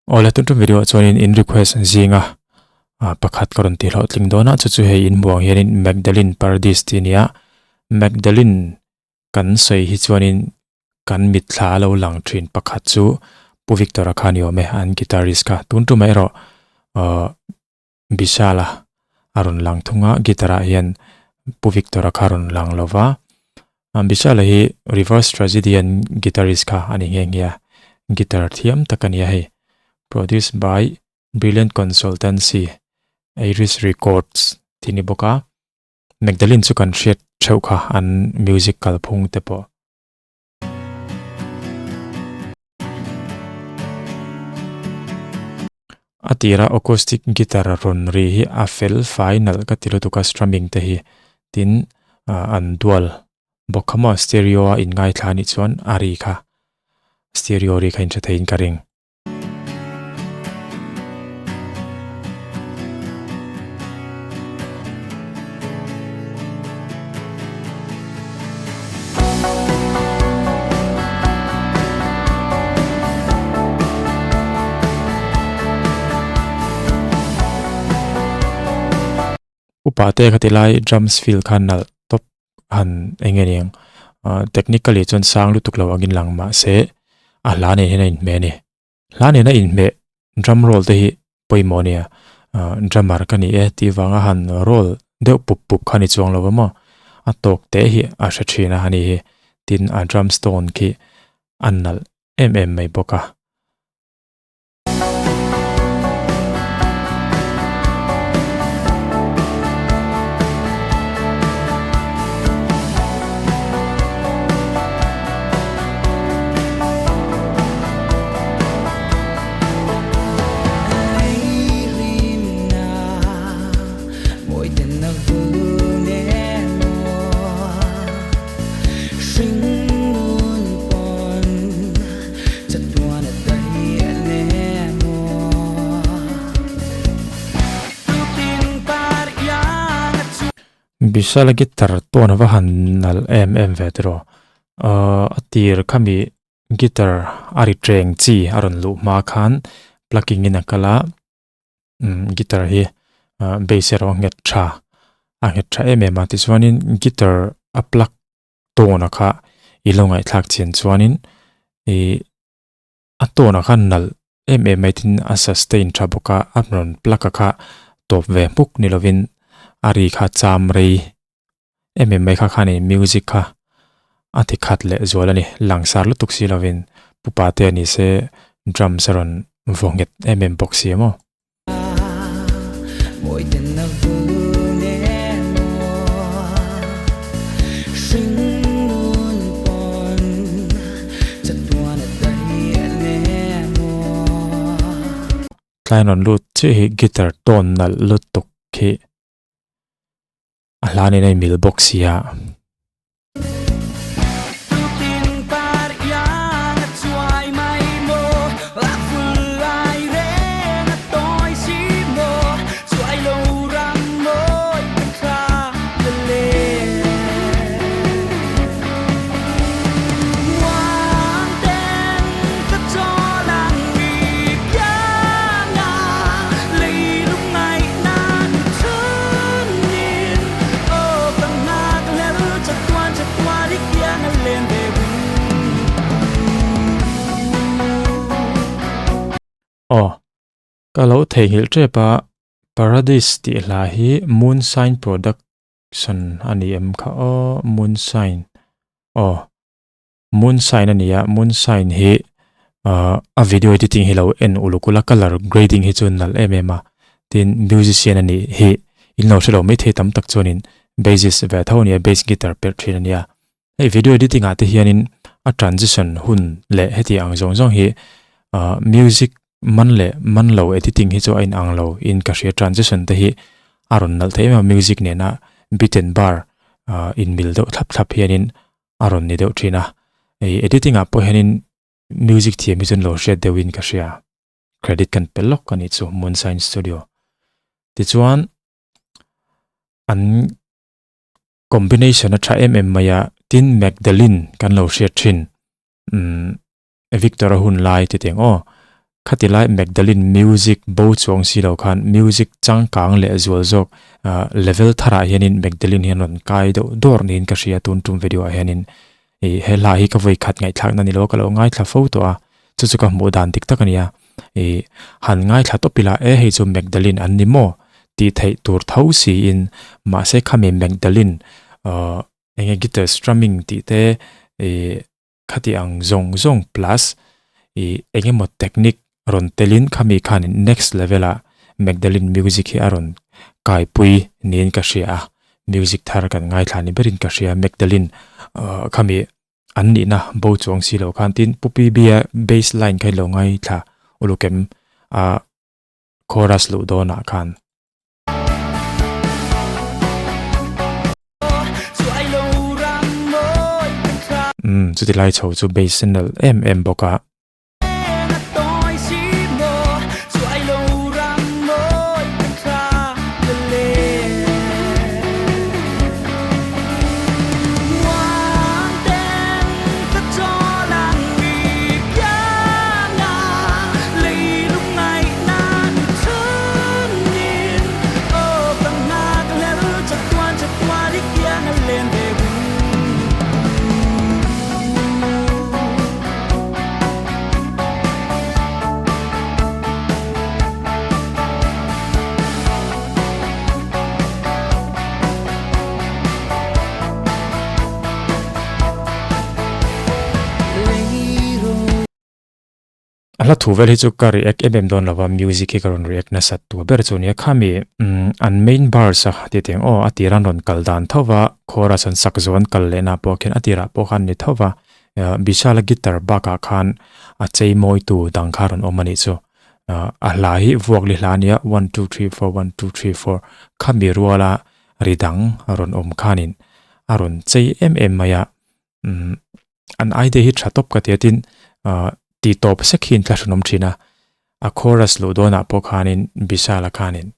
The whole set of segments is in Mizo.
Awle tun tum video ah chuanin in request zinga pakhat ka rawn tih hlawhtling dawn a chu chu hei in hmuh ang hianin Magdalene Paradis tih a ni a Magdalene kan sawi hi chuanin kan mitthla a lo lang thin pakhat chu Pu Victor-a kha a ni awm e an guitarist kha tun tumah erawh ahh Vishal-a a rawn lang thung a guitar ah hian Pu Victor-a kha a rawn lang lo va Vishal-a hi Reverse Tragedy an guitarist kha a ni nghe nghe a guitar thiam tak a ni a hei produced by Brilliant Consultancy Iris Records tih a ni bawk a Magdalene chu kan hriat theuh kha an music kalphung te pawh. A tira acoustic guitar rawn ri hi a fel fai nalh ka ti lutuk a strumming te hi tin an dual bawk kha maw stereo a inngaithla anih chuan a ri kha stereo ri kha inhre theiin ka ring. Upa te kha ti lai drums fill kha nalh tawp han eng nge niang ah technically chuan sang lutuk lo angin lang mahse a hla nen hian a inhmeh a ni hla nena inhmeh drum roll te hi pawimawh a nia ah drummer ka ni e tih vanga han roll deuh pup pup kha a ni chuang lo va maw a tawk teh hi a hre thin a ani hi tin a drum stone khi a nalh em em mai bawk a. Bisala guitar tawn a va han nalh em em ve tiraw ahh a tir khami guitar a ri teng chi a rawn luh hma khan plucking in a kal a umm guitar hi ahh bass erawh a nghet tha a nghet tha em em a tichuanin guitar a plug tawna kha i lo ngaihthlak chian chuanin ih a tawna kha nalh em em mai tin a sustain tha bawk a a rawn plug a kha tawp ve hmuk ni lovin a ri kha cham rei em em mai kha khan ih music kha a ti khat leh zual a ni langsar lutuk si lovin pupa te a ni se drums a rawn vaw nghet em em bawk si a maw. Tlai rawn lut chiah hi guitar tone nalh lutuk khi a hla nen a inmil bawk sia. Aw, ka lo theihnghilh tep a, Paradis tih hla hi Moon Sign Production a ni em kha aw, Moon Sign aw. Moon sign a ni a, moon sign hi ahh a video editing hi lo en uluk ula colour grading hi chu nalh em em a, tin musician a nih hi in lo hre lo maithei tam tak chuanin bassist ve tho a ni a, bass guitar perh thin a nia. Hei video editing ah te hianin a transition hun leh heti ang zawng zawng hi ahh music man leh man lo editing hi chu a inang lo in ka hria transition te hi a rawn nalh thei em a music nena beat and bar ahh inmil deuh thlap thlap hianin a rawn ni deuh thin a, hei editing ah pawh hianin music thiam hi chuan lo hriat deuh in ka hria, credit kan pe lawk a nih chu Moonshine Studio tichuan an combination a tha em em mai a tin Magdalene kan lo hriat thin umm Victor a hun lai ti teng aw. Khatilai Magdalene music bo chuang si lo khan music changkang leh zual zawk level tharah hianin Magdalene hian rawn kai deuh dawr niin ka hria tun tum video ah hianin ih he hla hi ka vawi khat ngaihthlakna ni lo ka lo ngaithla fo tawh a chu chu ka hmuh dan dik tak a nia ih han ngaithla tawp ila e hei chu Magdalene an ni maw tih theih tur tho siin mahse khami Magdalene ahh eng nge guitar strumming tih te ih Khati ang zawng zawng plus i engemaw technique rawn telin khami khanin next level ah Magdalene music hi a rawn kaipui niin ka hria a, music thar kan ngaithla ni berin ka hria Magdalene khami an nihna bo chuang si lo khan tin Pu PB-a bass line kha i lo ngaithla ulukem a chorus luh dawnah khan. Umm chuti lai chho chu bass a nalh em em bawk a. A hla thu vel hi chu ka react em em dawn lo va, music hi ka rawn react nasat tur ber chu a nia. Khami an main verse a ti teng aw a tir an rawn kal dan tho va, chorus an sak zawh an kal leh na pawh khian a tirah pawh khan ni tho va, Vishal-a guitar bakah khan a chei mawitu dang kha a rawn awm a nih chu. A hla hi vuakli hla a nia, one two three four, one two three four khami ruala ri dang a rawn awm khanin a rawn chei em em mai a. Umm an idea hi tha tawp ka ti a tin ah tih tawp sek hi inthlahrun awm thin a a chorus luh dawnah pawh khanin Vishal-a khanin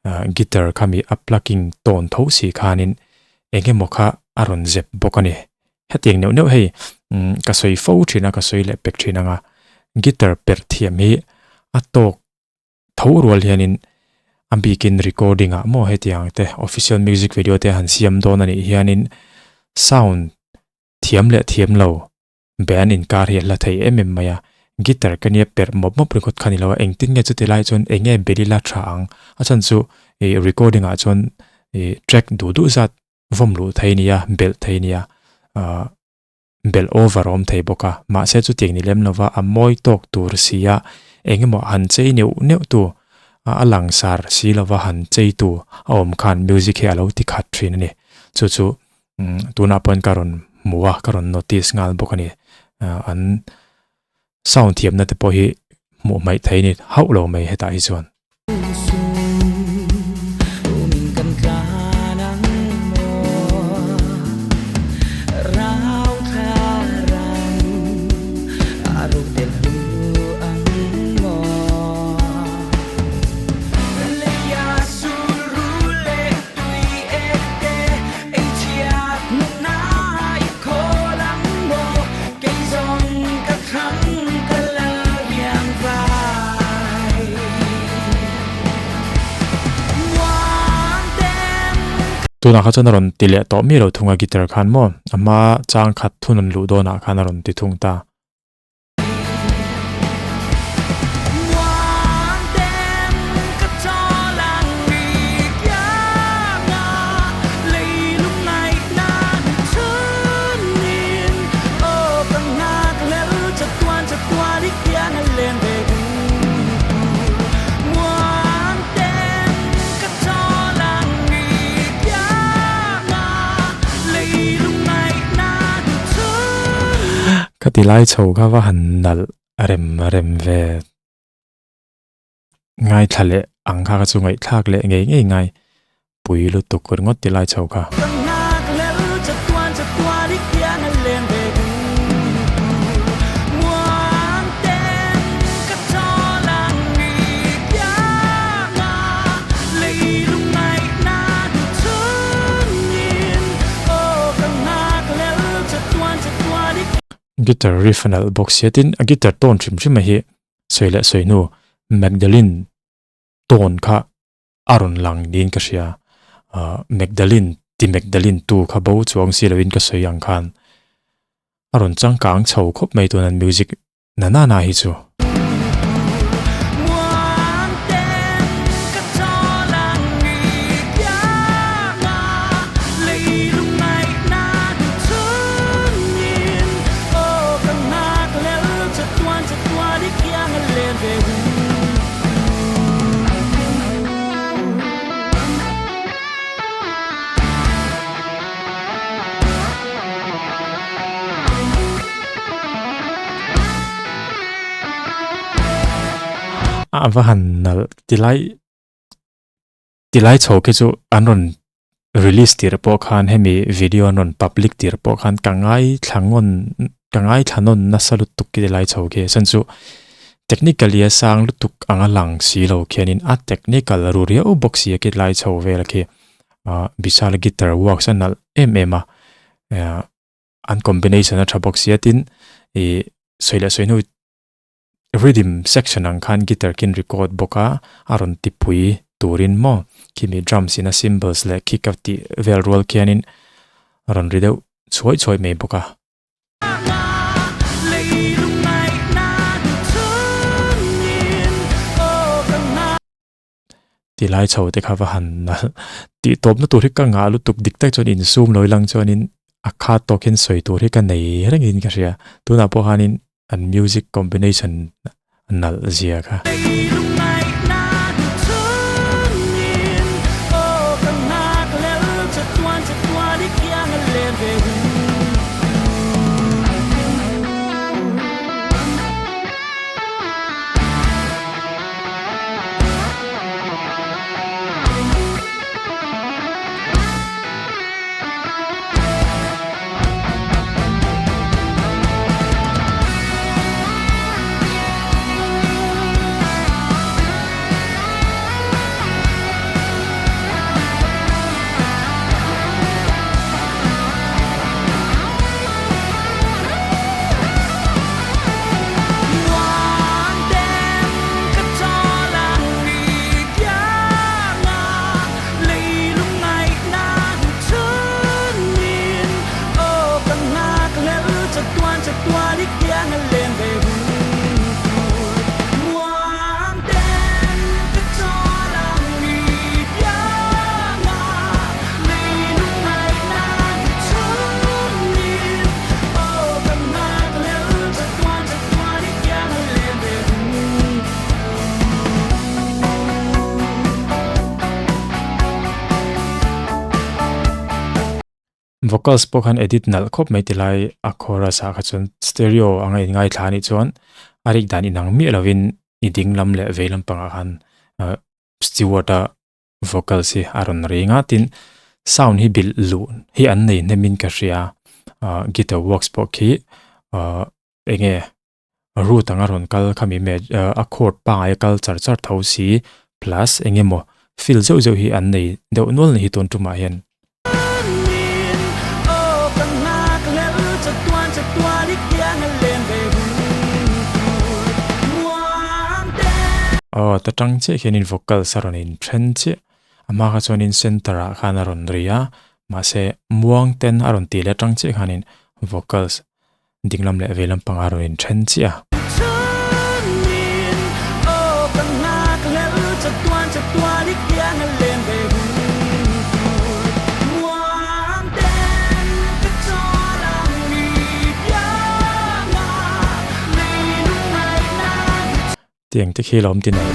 ah guitar khami a plucking tawn tho si khanin eng emaw kha a rawn zep bawk a ni hetiang neuh neuh hei umm ka sawi fo thin a ka sawi leh pek thin ang a guitar perh thiam hi a tawk Tho rual hianin a bikin recording ah maw hetiang te official music video te han siam dawn a nih hianin sound thiam leh thiam lo band inkar hi a hla thei em em mai a, guitar ka nia perh mawp mawp ringawt kha ni lo a, engtin nge chuti lai chuan eng nge beli la tha ang a chhan chu ih recording ah chuan ih track duh duh zat vawm luh thei a nia belh thei a nia ah. Belh over a awm thei bawk a, mahse chutiang ni lem lova a mawi tawk tur si a, eng emaw han chei neuh neuh tu, a langsar si lova han chei tu a awm khan music hi a lo ti khat thin a ni. Chu chu tunah pawhin ka rawn hmu a, ka rawn notice nghal bawk a ni. An sound thiamna te pawh hi hmuh hmaih thei a ni hauh lo mai hetah hi chuan. Tunah kha chuan a rawn ti leh tawh mi lo thung a guitar khan maw a hma chang khat thun an luh dawnah khan a rawn ti thung ta. Ka ti lai chho kha va han nalh rem rem ve ngaithla leh ang kha kha chu ngaihthlak leh ngei ngei ngai pui lutuk ringawt ti lai chho kha. Guitar riff a nalh bawk sia tin a guitar tone hrim hrim a hi. Sawi leh sawi hnu Magdalene tawn kha a rawn lang niin ka hria. Magdalene ti Magdalene tu kha bo chuang si loin ka sawi ang khan a rawn changkang chho khawp mai tun an music na na na hi chu. A va han nalh tilai tilai chho khi chu an rawn release tir pawh khan hemi video an rawn public tir pawh khan ka ngaithla ngawn ka ngaithla nawn nasa lutuk khi tilai chho khi a chhan chu technically a sang lutuk anga lang si lo khianin a technical ru riau bawk si a khi tilai chho vel khi ah Vishal guitar works a nalh em em a ah an combination a tha bawk sia tin ih sawi leh sawi hnu rhythm section ang khan guitar khin record bawk a a rawn ti pui turin maw khimi drums in a cymbals leh kick a tih vel rual khianin a rawn ri deuh chhuai chhuai mai bawk a. Ti lai chho te kha va han nalh tih tawpna tur hi ka ngah lutuk dik tak chuan insum lo ilang chuanin a khat tawk hian sawi tur hi ka nei rengin ka hria tunah pawh khanin an music combination nalh zia kha. Vocals pawh khan edit nalh khawp mai ti lai a chorus ah kha chuan stereo anga in ngaithla anih chuan a rik dan inang miah lovin i ding lam leh vei lampangah khan Stewart a vocals hi a rawn ring a tin sound hi bilh luh hi an nei hnem in ka hria ah guitar works pawh khi ah eng nge root anga rawn kal khami me a chord pangai a kal char char tho si plus eng emaw feel zeuh zeuh hi an nei deuh nual ni hi tun tumah hian. Aw ta tang chiah hianin vocals a rawn in then chiah a hma kha chuanin center ah khan a rawn ri a mahse muang ten a rawn tih leh atang chiah khanin vocals dinglam leh veilam panga rawn in then chiah a. Tiang te khi lawm ti nei.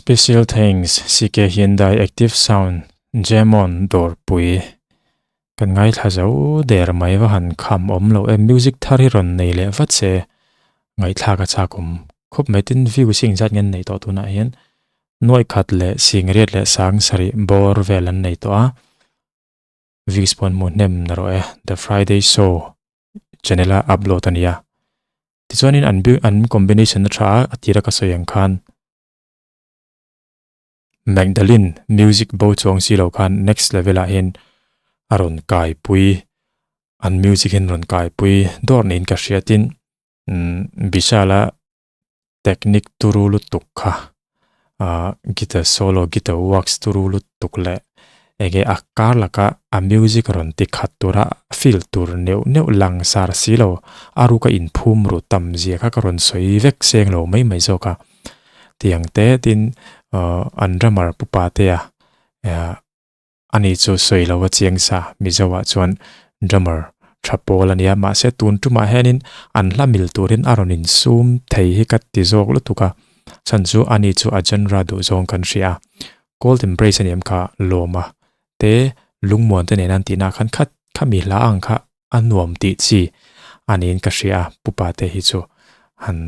Special thanks CK Hyundai Active Sound Jamon Dawrpui. Kan ngaithla zo der mai va han kham awm lo em music thar hi rawn nei leh vat se ngaihthlak a chak awm khawp mai tin view sing zat nge an neih tawh tunah hian nuaih khat leh singriat leh sang sarih bawr vel an nei tawh a views pawh an hmuh hnem na rawh e the friday show channel a upload a ni a tichuanin an an combination a tha a a tira ka sawi ang khan. Magdalene music bo chuang si lo khan next level ah hian a rawn kai pui an music hian rawn kai pui dawr niin ka hria tin umm Vishal-a technique turu lutuk kha ah guitar solo guitar works turu lutuk leh enge a kar laka a music rawn ti khat tura feel tur neuh neuh lang sar si lo a ruka inphum ru tam zia kha ka rawn sawi vek seng lo mai mai zawk a. Tiang te tin an drummer pu Patea ani chu sawi lo a chiang sa Mizo ah chuan drummer tha pawl a nia mahse tun tumah hianin an hla mil turin a rawn insum thei hi ka ti zawk lutuk a chhan chu ani chu a genre duh zawng kan hria a Cold Embrace a ni em kha lawma te lungmuan te nen an tihna khan khat khami hla ang kha a nuam tih chi a niin ka hria a pu Pate hi chu han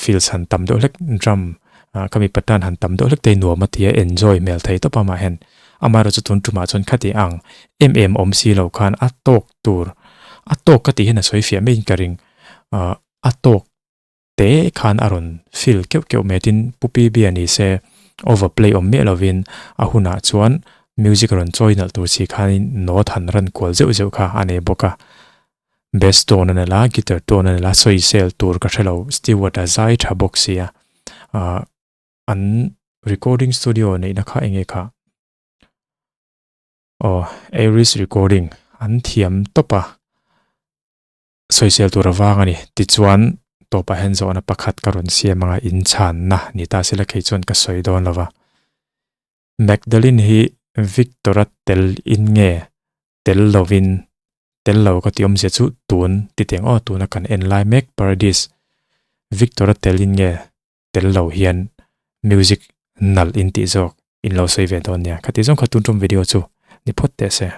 Fields han tam deuh hlek drum ah ka mipa tan han tam deuh hlek te hi nuam a ti a enjoy hmel thei tawp a mah hian amaherawhchu tun tumah chuan khati ang em em awm si lo khan a tawk tur a tawk ka tih hian a sawi fiah maiin ka ring ah a tawk te khan a rawn fill keuh keuh mai a tin Pu PB a ni se over play awm miah lovin a hunah chuan music rawn chawi nalh tur si khanin note han ran kual zeuh zeuh kha a nei bawk a. Bass tone a ni la, guitar tone a ni la, sawisel tur ka hre lo, Stewart a zai tha bawk sia. Ahh an recording studio neihna kha eng nge kha? Aw Aries recording an thiam tawp a, sawisel tur a vang a ni. Tichuan tawpah hian zawhna pakhat ka rawn siam anga inchhanna ni ta sela kei chuan ka sawi dawn lo va. Magdalene hi Victor-a tel in nge tel lovin tel lo ka tih awmzia chu tun ti teng aw tuna kan en lai mek Paradis Victor-a tel in nge tel lo hian music nalh in tih zawk in lo sawi ve dawn nia. Khati zawng kha tun tum video chu ni phawt teh se.